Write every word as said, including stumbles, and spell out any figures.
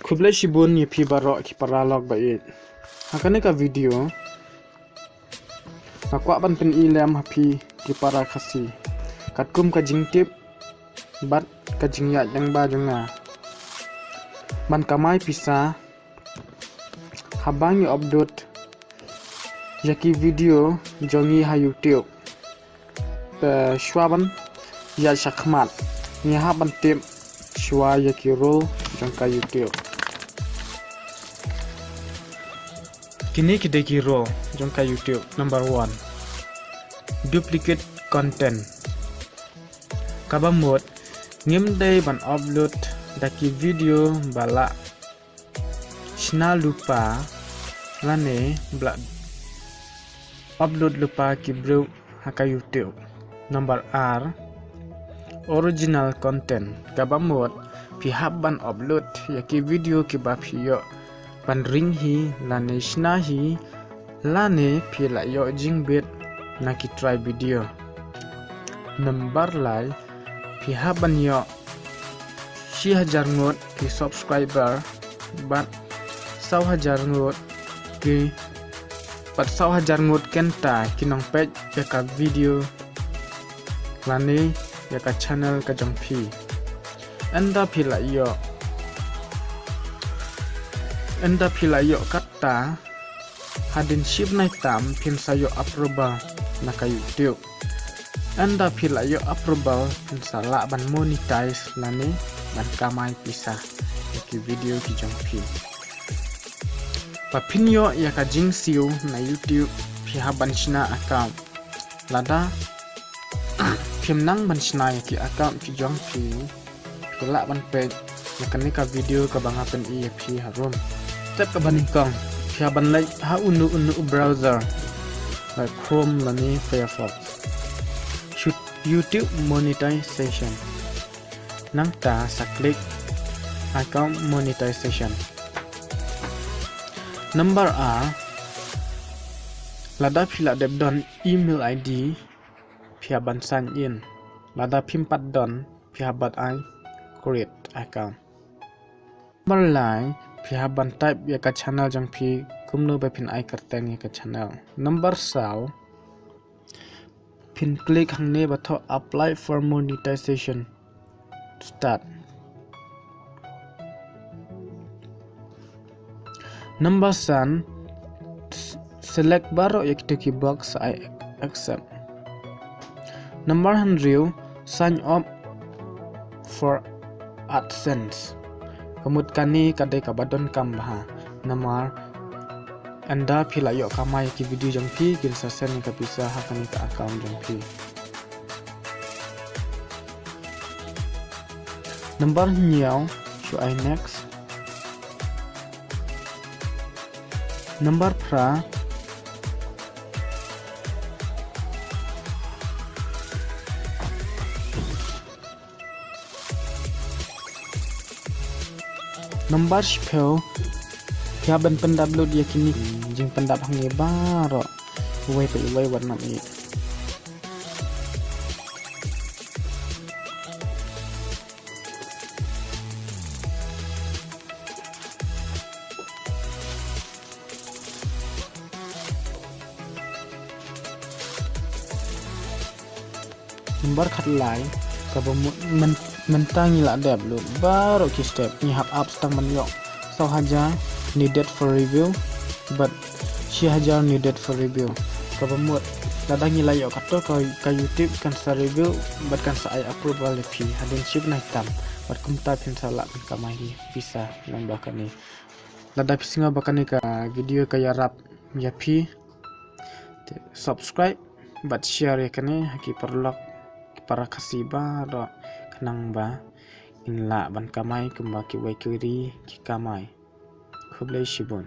Khublei shibun ïa phi baroh ki paralok ba ïeit. Ha kane ka video nga kwah ban pyni lem ha phi ki para Khasi katkum ka jingtip bad ka jingïaid lyngba jong nga ban kamai pisa haba ngi upload ïa ki video jong ngi ha YouTube. Te shuwa ban ïaid shakhmat, ngi hap ban tip shuwa ïa ki rule jong ka YouTube. Kine ki dei ki rule jong ka YouTube. Number one, duplicate content. Kaba mut, ngim dei ban upload da ki video ba la shna lypa lane ba la upload lypa ki briew ha ka YouTube. Number ar, original content. Kaba mut, phi hap ban upload ïa ki video kiba phi ïoh ban ring hi lane shna hi lane phi la ïoh jingbit na ki trai video. Number lai, phi hap ban ïoh shi hajar ngut ki subscriber bad saw hajar ngut ki, bad saw hajar ngut kynta ki nongpeit ïa ka video lane ïa ka channel ka jong phi. Ynda phi la ïoh, ynda phi la ïoh kata, hadien shi bnai tam phin sa ïoh approval na ka YouTube. Ynda phi la ïoh approval phin sa lah ban monetize lane ban kamai pisa ïa ki video ki jong phi. Ba phin ïoh ïa ka jingsiew na YouTube, phi hap ban shna account. Lada phim nang ban shna ïa ki account ki jong phi, phi lah ban peit ïa kane ka video kaba nga pyni ïa phi harum. Step kaba nyngkong, phi hap ban leit ha uno uno u browser, like Chrome lane Firefox. Shoot YouTube monetization. Nangta sa click account monetization. Number ar, lada phi la dep don email I D, phi hap ban sign in. Lada phim pat don, phi hap ban ai create account. Number lai, phi hap ban type ïa ka channel jong phi, kumno ba phin ai kyrteng ïa ka channel. Number saw, phin click hangne ba thoh apply for monetization. Start. Number san, s-, select baroh ïa kito ki box, I accept. Number hynriew, sign up for AdSense. Ka mut kane ka dei kaba donkam bha. Namar ynda phi la ïoh kamai ki video jong phi, kin sa send ïa ka pisa ha kane ka account jong phi. Number hynñiew, shu ai next. Number phra. Number shiphew. Phi hap ban pyndap lut ïa kine ki jingpyndap hangne baroh. Uwei pa uwei wat nang ïa. Number khatlai, kaba mu-, myn-, mynta ngi la dep lut baroh ki step, ngi hap ap tang ban ïoh saw hajar needed for review, bad shi hajar needed for review. Kaba mut, lada ngi la ïoh kato ka, ka YouTube kan sa review, bad kan sa ai approval ïa phi, hadien shi bnai tam, bad kumta phin sa lah ban kamai pisa lyngba kane. Lada phi sngew ba kane ka video ka ïarap ïa phi, te subscribe bad share ïa kane ha ki paralok, ki para Khasi baroh, khnang ba kin lah ban kamai kumba kiwei ki ri ki kamai. Khublei shibun.